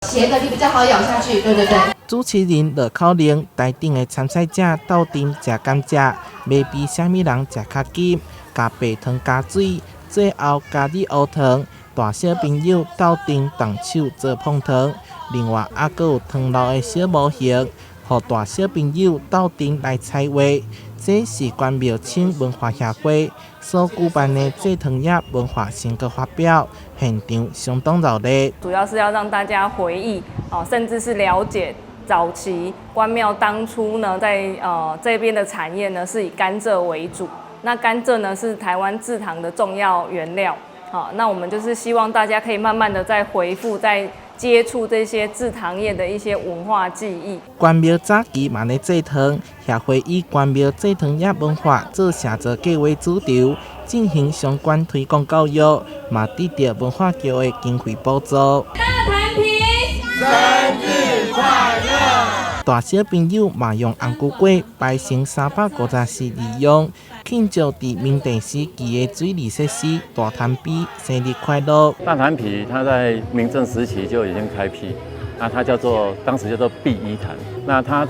斜的，你比較好咬下去。對對對。主持人落口令，台頂的參賽者鬥陣食甘蔗，欲比啥物人食較緊，共白糖加水，最後加入烏糖。大小朋友鬥陣動手做膨糖，另外猶閣有糖路的小模型，予大小朋友鬥陣來彩畫。這是關廟村文化協會所舉辦的製糖業文化成果發表，現場相當熱鬧。主要是要讓大家回憶，哦，甚至是了解早期關廟當初呢，在這邊的產業呢是以甘蔗為主。那甘蔗呢是台灣製糖的重要原料。好，那我們就是希望大家可以慢慢的再回復，再接觸這些製糖業的一些文化記憶。關廟早期嘛咧製糖，協會以關廟製糖業文化做寫作計劃主軸，進行相關推廣教育，嘛得著文化局的經費補助。大壇皮，生日快樂！大小朋友嘛用紅龜粿排成352樣，慶祝佇明鄭時期的水利設施大潭陂生日快樂。大潭陂它在明鄭時期就已經開闢，那它叫做當時叫做避衣潭。那它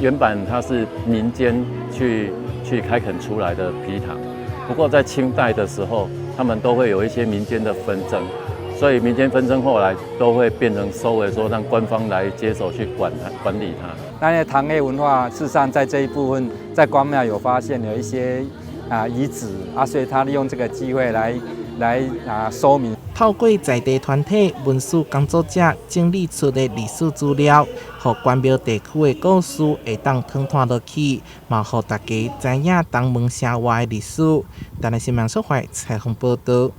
原本它是民間去開墾出來的陂塘，不過在清代的時候，他們都會有一些民間的紛爭。所以民間紛爭後來都會變成收為說，讓官方來接手去管它、管理它。那些糖業文化，事實上在這一部分，在關廟有發現有一些遺址啊，所以他利用這個機會來說明。透過在地團體文史工作者整理出的歷史資料，予關廟地區的故事會當傳傳落去，嘛予大家知影東門城外的歷史。台南新聞蘇懷採訪報導。